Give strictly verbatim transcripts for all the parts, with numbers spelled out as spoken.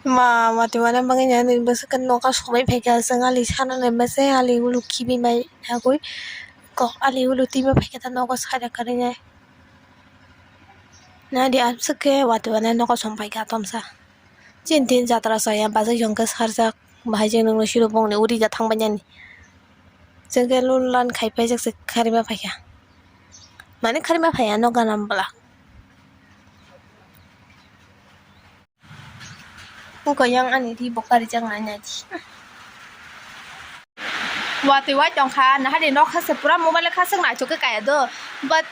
Ma, watwi wana bagwi ani bwswk khe nogo sogwi phaikha, chwng ali sanani bwsai ali ulo khibi mai agwi kok ali ulo twima phaikha ta nogo sari kwrwi nai. Nadi aswk khe watwi wana nogo song phaikha tomsa. Chini tin jatra chaya bajai jong khe sarjak, bahai je nwngno siro bongni uri ja thangbai nani. Chwng khe lun lan khai paijak se kharima phaikha. Mane kharima phaiya no ganam bwla. Wngkha yang ani ri bo karijak nai nai di. Watwi wai tongkha, nahari nokha se pura mobile kha swk naithok khe kaya do, but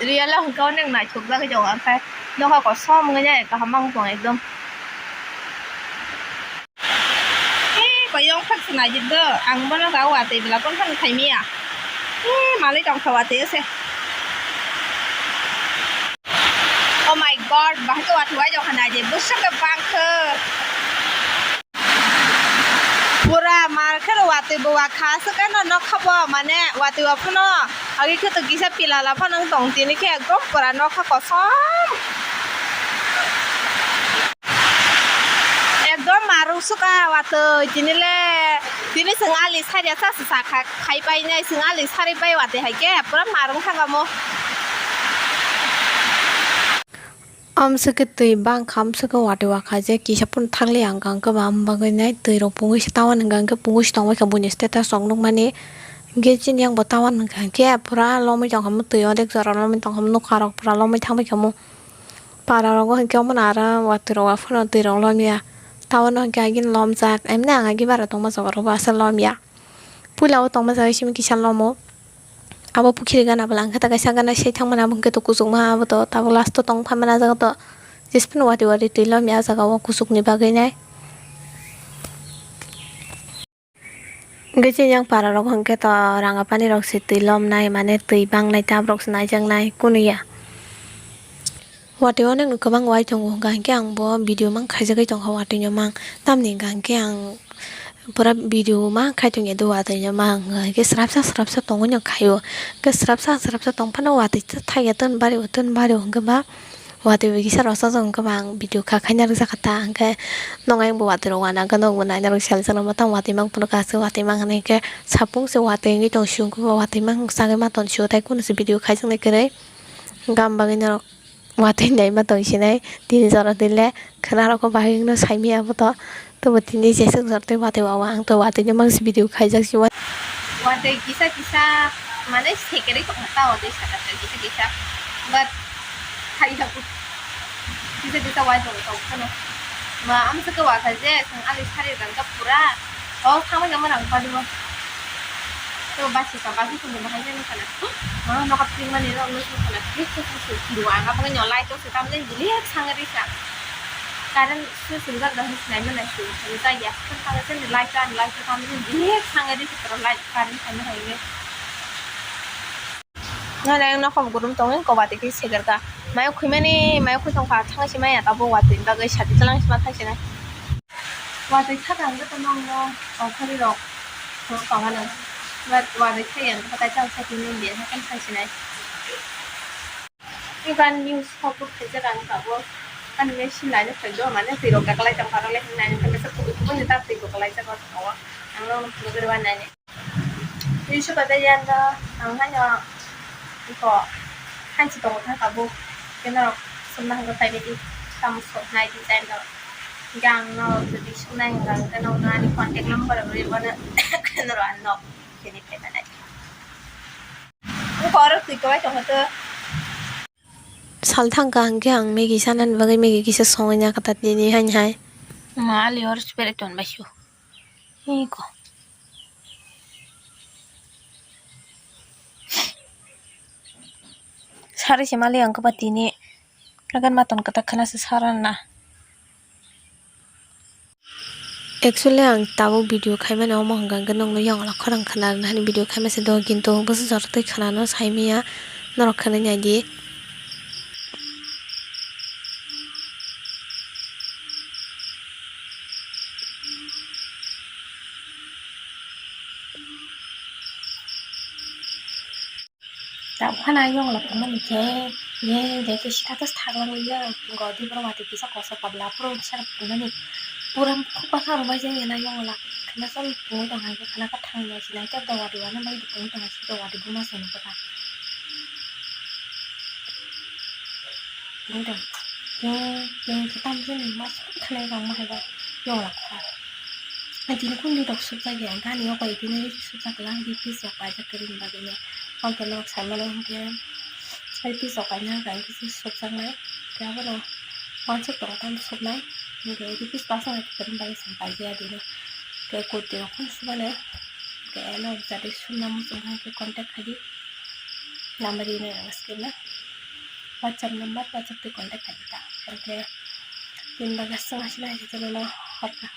real o hwnkhe onek naithok jagwi tongo, hwnkhe nokha kosom wngwi nai kaham wng tong ekdom. Ee, koyong khak se naijik do, ang bono ga watwi bwla phone phano khai maya. Ee, malai tongkha watwi o se. Oh my God, bahai khe watwi wai jokha naijik, bwswk khe bang khe. Pura mar khe watwi bo wa kha, aswk khe no nokha bo, mane watwi wa phano agi khe to kisa pilala phano wng tong, tini khe ekdom pura nokha kosom. Ekdom marung suka watwi tini le, tini chwng ali sari ya sa se sa kha, khai pai nai chwng ali sari pai watwi hai khe pura marung thang omo. Amswk khe twi bang kha, amswk khe watwi wa kha je kisa phano thang li ang kha, hwnkhe ba am bagwi nai twi rok pungwi se tawan hwnkha, hwnkhe pungwi se tong bai kha buini status rok nukmani. Hwnkhe chini yang bo tawan hwnkha, hwnkhe pura lomwi tong kha mo twi odek jora lomwi tong kha mo, nokha rok pura lomwi thang bai kha mo. Para rogo hwnkhe omono aro watwi rok aphano twi rok lom ya. Tabukno hwnkhe agini lom jak. Emni ang agi bara tongma jaga rogo aswk lom ya. Puila o tongma jaga simi kisa lomo. Abo pukhiri gana bwla hwnkhe ta kaisa gana se thangmani abo hwnkhe to kuchukma abo to tabuk last o tong phaimani ah jaga to. Jesphano watwi watwi twi lom ya ah jaga o kuchukni bagwi nai. Hwnkhe chini yang para rok hwnkhe to ranga pani rok se twi lom nai, mane twi bang nai, tab rok se naijak nai, kunu ya. Watwi o nang kwbang wai tongo, hwnkha hwnkhe ang bo video mang khaijagwi tongkha watwi no mang. Tamni hwnkha hwnkhe ang pura video mang khai tongya do watwi no mang, hwnkha hwnkhe srapsa srapsa tongwi no khaio. Hwnkhe srapsa srapsa tong phano watwi thaiya ton bari o ton bari o hwnkhe ba. Watwi bai kisa rwchajak hwnkhe ba ang video kha khaina rwjakha ta, hwnkhe nok ayang bo watwi rok wana hwnkhe nokbo naina rw sal chwngno mwtang watwi mang phunukha, aswk watwi mang hinwi hwnkhe sapung se watwi wngwi tong sio, hwnkhe bo watwi mang chagwi ma ton sio, tei kunu se video khaijaknai kwrwi hwnkhe am bagwi norok watwi naima tong sinai tini jora twi le khwna rok bo bahai wngno saimaya bo to. Tobo tini jeswk jora tei watwi wawa ang to watwi ni mangsi video khaijak si wa. Watwi kisa kisa mane sekerwi tongkha ta watwi saka kisa kisa but khaijak kisa kisa watwi tong tong phano ma amsa khe wakha je chwng ali sari rwkha pura o thangma khe ma rang padi o to basi ka basi tongma hai jani kana ma nokha pring mani rok nukha kana kisa kisa kisa kisa ang abang no light o se tamjani delete sangari sa. Current switch rijak da hinwi sinai mano se rijak ya. Swkang khe chini light o ani light o tamo chini belek sangwi rikha light current phaima hai hwnwi. Nai nai nokha bo gurung tongwi koba twi khe seger kha. Mayo khwimani mayo khwi tongkha thang se maya tabuk watwi bagwi sadi tlang se ma thang se nai. Watwi thaka hwnkhe to nokno ongkhorwi rok phunuk tongmano. But watwi thaiya hwnkhe tai chang sakni nung dia haikhe thang se nai. Iban news kok kok khaijak ang tabuk. Ani machine laino phaikhe mane twi rok kaklai tongkha rok le hinwi naina thangkhe kubui kubui ni tak twi bo kwlai jak o saka o. Ang nokno phunugwi rw naini. Twi suka de yan da ang haino iko hanchi tongo tha tabuk. Khe norok sumna hwnkhe phai baidi tamo sok nai di time rok. Hwnkhe ang norok jodi sumnai hwnkha hwnkhe nokno ani contact number rw bono norok ang nok kheni phai manai. Borok twi kwlai tongkha to. Sal thangkha hwnkhe ang Maggie sanani bagwi Maggie kisa songwi nakha ta tini haini hai. Ma ali hor spere ton bai su. Iko. Sari se mali ang kaba tini. Agan maton kata khana se sarana. Actually ang tabuk video khaimani omo hwnkha hwnkhe nokno yang ola khorang khna rwna hani video khaima se do, kintu bwswk jora twi khna no saimaya norok khwnwi naidi. Tabuk phano ayang ulo tongmani khe, ye, je khe status thaglangwi ya, godi borok watwi kisa koso kabla phuru sara phunuknani. Pura khuk bwkha rwbaijak ya na yong la. Khwna chol pungwi tong hai khe khwna kwthang ya sinai tei doga diba no bai pungwi tong hai se doga dibu ma swnwi bwkha. Pungwi tong. Ping ping khe tam jani ma song khanai rang ma hai ba yong la kha. Tini khun ni rok sukjak ya gani o bai tini sukjak lang di pis rok paijak kwrwini bagwi no. Hwnkhe norok sai mano hwnkhe. Ai pis rok kaina hwnkhe ang kisa sukjaknai. Khe abono uansuk tongo tamo suknai. Hwnkhe ai pis baksa nai kwrwng bai se paijaya dino. Khe kurti rok phano sumano. Khe norok jatwi sumna muchung kha khe contact khaidi. Number rina ang screen o. WhatsApp number, WhatsApp twi contact khaidi ta. Hwnkhe bini bagwi swng asina hai khe chwla no hor kha.